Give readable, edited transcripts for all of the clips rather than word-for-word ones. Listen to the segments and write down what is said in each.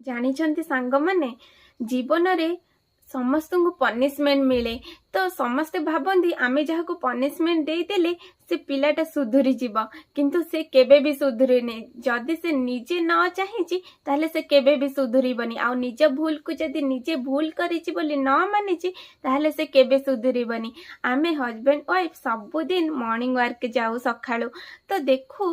ଜାଣିଛନ୍ତି ସାଙ୍ଗମାନେ, ଜୀବନରେ ସମସ୍ତଙ୍କୁ ପନିସମେଣ୍ଟ ମିଳେ। ତ ସମସ୍ତେ ଭାବନ୍ତି, ଆମେ ଯାହାକୁ ପନିସମେଣ୍ଟ ଦେଇଦେଲେ ସେ ପିଲାଟା ସୁଧୁରି ଯିବ। କିନ୍ତୁ ସେ କେବେ ବି ସୁଧୁରେନି। ଯଦି ସେ ନିଜେ ନ ଚାହିଁଛି, ତାହେଲେ ସେ କେବେ ବି ସୁଧୁରିବନି। ଆଉ ନିଜ ଭୁଲକୁ ଯଦି ନିଜେ ଭୁଲ କରିଛି ବୋଲି ନ ମାନିଛି, ତାହେଲେ ସେ କେବେ ସୁଧୁରିବନି। ଆମେ ହଜବେଣ୍ଡ ୱାଇଫ୍ ସବୁଦିନ ମର୍ଣ୍ଣିଂ ୱାର୍କ ଯାଉ ସକାଳୁ। ତ ଦେଖୁ,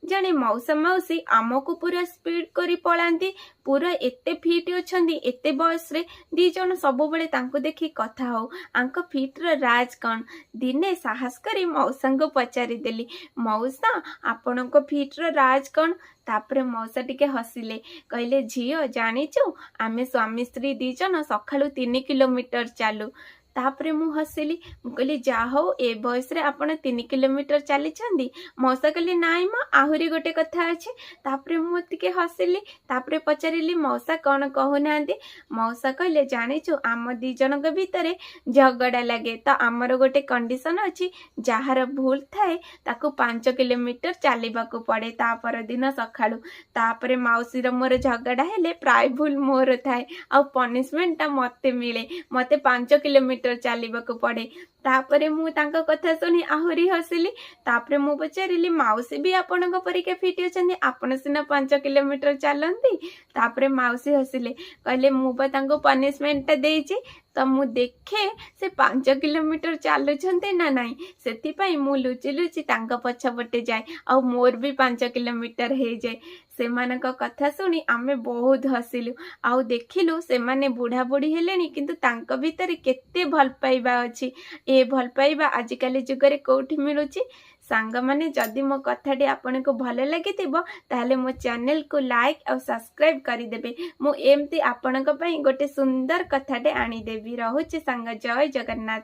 ଜଣେ ମଉସା ମାଉସୀ ଆମକୁ ପୁରା ସ୍ପିଡ୍ କରି ପଳାନ୍ତି। ପୁରା ଏତେ ଫିଟ୍ ଅଛନ୍ତି ଏତେ ବୟସରେ। 2 ଜଣ ସବୁବେଳେ ତାଙ୍କୁ ଦେଖି କଥା ହଉ, ଆଙ୍କ ଫିଟ୍ର ରାଜ କ'ଣ? ଦିନେ ସାହସ କରି ମଉସାଙ୍କୁ ପଚାରିଦେଲି, "ମଉସା, ଆପଣଙ୍କ ଫିଟ୍ର ରାଜ କ'ଣ?" ତାପରେ ମଉସା ଟିକେ ହସିଲେ। କହିଲେ, "ଝିଅ, ଜାଣିଛୁ, ଆମେ ସ୍ୱାମୀ ସ୍ତ୍ରୀ 2 ଜଣ ସକାଳୁ 3 କିଲୋମିଟର ଚାଲୁ।" ତାପରେ ମୁଁ ହସିଲି। ମୁଁ କହିଲି, "ଯାହା ହଉ, ଏ ବୟସରେ ଆପଣ 3 କିଲୋମିଟର ଚାଲିଛନ୍ତି।" ମଉସା କହିଲେ, "ନାଇଁ ମ, ଆହୁରି ଗୋଟେ କଥା ଅଛି।" ତାପରେ ମୁଁ ଟିକେ ହସିଲି। ତାପରେ ପଚାରିଲି, "ମଉସା, କ'ଣ କହୁନାହାନ୍ତି?" ମଉସା କହିଲେ, "ଜାଣିଛୁ, ଆମ 2 ଜଣଙ୍କ ଭିତରେ ଝଗଡ଼ା ଲାଗେ। ତ ଆମର ଗୋଟେ କଣ୍ଡିସନ ଅଛି, ଯାହାର ଭୁଲ ଥାଏ ତାକୁ 5 କିଲୋମିଟର ଚାଲିବାକୁ ପଡ଼େ ତା ପରଦିନ ସକାଳୁ।" ତାପରେ ମାଉସୀର ମୋର ଝଗଡ଼ା ହେଲେ ପ୍ରାୟ ଭୁଲ ମୋର ଥାଏ ଆଉ ପନିସମେଣ୍ଟଟା ମୋତେ ମିଳେ। ମୋତେ 5 କିଲୋମିଟର ଚାଲିବାକୁ ପଡ଼େ। ତାପରେ ମୁଁ ତାଙ୍କ କଥା ଶୁଣି ଆହୁରି ହସିଲି। ତାପରେ ମୁଁ ପଚାରିଲି, "ମାଉସୀ ବି ଆପଣଙ୍କ ପରିକା ଫିଟ୍ ଅଛନ୍ତି? ଆପଣ ସିନା 5 କିଲୋମିଟର ଚାଲନ୍ତି।" ତାପରେ ମାଉସୀ ହସିଲେ। କହିଲେ, "ମୁଁ ବା ତାଙ୍କୁ ପନିସମେଣ୍ଟଟା ଦେଇଛି। ତ ମୁଁ ଦେଖେ ସେ 5 କିଲୋମିଟର ଚାଲୁଛନ୍ତି ନା ନାହିଁ। ସେଥିପାଇଁ ମୁଁ ଲୁଚି ଲୁଚି ତାଙ୍କ ପଛପଟେ ଯାଏ ଆଉ ମୋର ବି 5 କିଲୋମିଟର ହେଇଯାଏ।" ସେମାନଙ୍କ କଥା ଶୁଣି ଆମେ ବହୁତ ହସିଲୁ। ଆଉ ଦେଖିଲୁ, ସେମାନେ ବୁଢ଼ା ବୁଢ଼ୀ ହେଲେଣି, କିନ୍ତୁ ତାଙ୍କ ଭିତରେ କେତେ ଭଲ ପାଇବା ଅଛି। ଏ ଭଲ ପାଇବା ଆଜିକାଲି ଯୁଗରେ କୋଉଠି ମିଳୁଛି? ସାଙ୍ଗମାନେ, ଯଦି ମୋ କଥାଟି ଆପଣଙ୍କୁ ଭଲ ଲାଗିଥିବ, ତାହେଲେ ମୋ ଚ୍ୟାନେଲକୁ ଲାଇକ୍ ଆଉ ସବସ୍କ୍ରାଇବ୍ କରିଦେବେ। ମୁଁ ଏମିତି ଆପଣଙ୍କ ପାଇଁ ଗୋଟେ ସୁନ୍ଦର କଥାଟେ ଆଣିଦେବି। ରହୁଛି ସାଙ୍ଗ, ଜୟ ଜଗନ୍ନାଥ।